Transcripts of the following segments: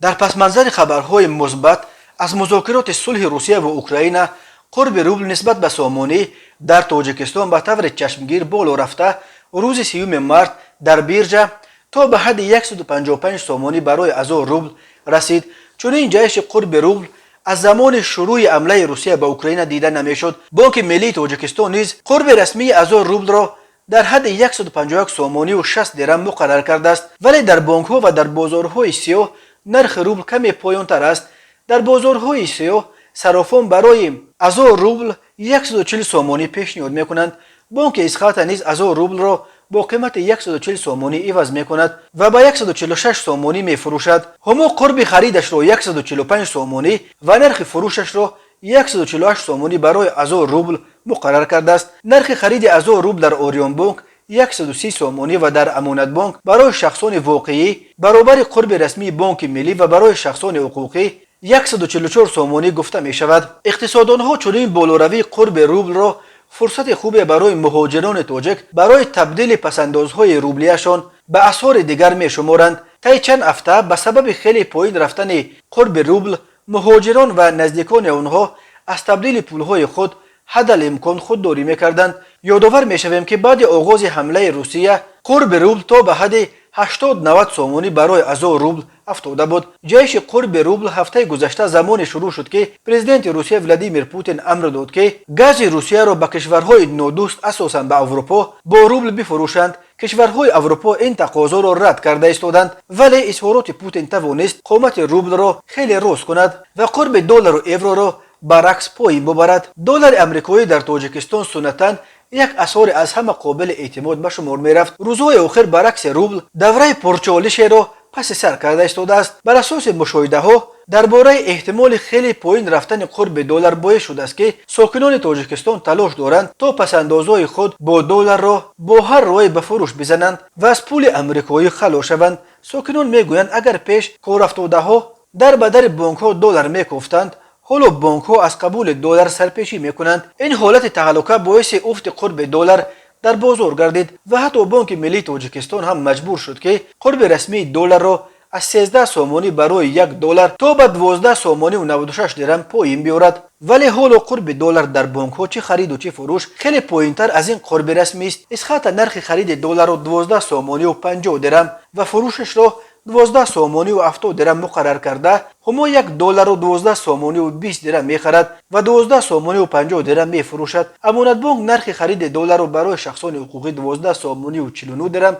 Дар пасманзари хабарҳои мусбат аз музокироти сулҳи Русия ва Украина, қурби рубл нисбат ба сомонӣ дар Тоҷикистон ба таври чашмгир боло рафта, рӯзи 30 март дар биржа то ба ҳадди 155 сомонӣ барои 1000 рубл расид. Чунин ҷаҳиши қурби рубл аз замони шурӯъи ҳамлаи Русия ба Украина дида намешуд. Бонки Миллии Тоҷикистон низ қурби расмии 1000 рублро дар ҳадди 151 сомониву 60 дирам муқаррар кардааст, вале дар бонкҳо ва дар бозорҳои сиёҳ нархи рубл каме поёнтар аст. Дар бозорҳои сиёҳ саррофон барои 1000 рубл 140 сомонӣ пешниҳод мекунанд. Бонки Эсхата низ 1000 рублро бо қимати 140 сомонӣ иваз мекунад ва ба 146 сомонӣ мефурӯшад. Ҳумо қурби харидашро 145 сомонӣ ва нархи фурӯшашро 148 сомонӣ барои 1000 рубл муқаррар кардааст. Нархи хариди 1000 рубл дар Ориёнбонк 130 сомонӣ ва дар Амонатбонк барои шахсони воқеӣ баробари қурби расмии Бонки Миллӣ ва барои шахсони ҳуқуқӣ 144 сомонӣ гуфта мешавад. Иқтисодонҳо чунин болоравии қурби рублро фурсати хубе барои муҳоҷирони тоҷик барои табдили пасандозҳои рублияшон ба асъори дигар мешуморанд. Таи чанд ҳафта ба сабаби хеле поин рафтани қурби рубл муҳоҷирон ва наздикони онҳо аз табдили пулҳои худ ҳаддал имкон худдорӣ мекарданд. Ёдовар мешавем, ки баъди оғози ҳамлаи Русия қурби рубл то ба ҳадди 80-90 сомонӣ барои 1000 рубл афтода буд. Ҷаҳиши қурби рубл ҳафтаи гузашта замоне шурӯъ шуд, ки президенти Русия Владимир Путин амр дод, ки гази Русияро ба кишварҳои нодӯст, асосан ба Аврупо, бо рубл бифурӯшанд. Кишварҳои Аврупо ин тақозоро рад карда истоданд, вале изҳороти Путин тавонист қомати рублро хеле рост кунад ва қурби доллару евроро баръакс поин бубарад. Доллари амрикоӣ дар Тоҷикистон суннатан як асъори аз ҳама қобили эътимод ба шумор мерафт. Рӯзҳои охир баръакси рубл давраи пурчолишеро паси сар карда истодааст. Бар асоси мушоҳидаҳо дар бораи эҳтимоли хеле поин рафтани қурби доллар боис шудааст, ки сокинони Тоҷикистон талош доранд, то пасандозҳои худ бо долларро бо ҳар роҳе ба фурӯш бизананд ва аз пули амрикоӣ халос шаванд. Сокинон мегӯянд, агар пеш корафтодаҳо дар ба дари бонкҳо доллар мекофтанд, ҳоло бонкҳо аз қабули доллар сарпешӣ мекунанд. Ин ҳолати таҳлука боиси уфти қурби доллар дар бозор гардид ва ҳатто Бонки Миллии Тоҷикистон ҳам маҷбур шуд, ки қурби расмии долларро аз 13 сомонӣ барои 1 доллар то ба 12 сомониву 96 дирам поин биёрад. Вале ҳоло қурби доллар дар бонкҳо, чӣ хариду, чӣ фурӯш, хеле поинтар аз ин қурби расмист. Эсхата нархи хариди долларро 12 сомониву 50 дирам ва фурӯшашро 12 сомониву 70 дирам муқаррар карда, Ҳумо 1 долларро 12 сомониву 20 дирам мехарад ва 12 сомониву 50 дирам мефурӯшад. Амонатбонк нархи хариди долларро барои шахсони ҳуқуқӣ 12 сомониву 49 дирам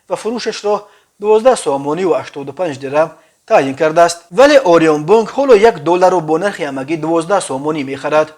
ва фурӯшашро 12 сомониву 85 дирам таъйин кардааст, вале Ориёнбонк ҳоло 1 долларро бо нархи ҳамагӣ 12 сомонӣ мехарад.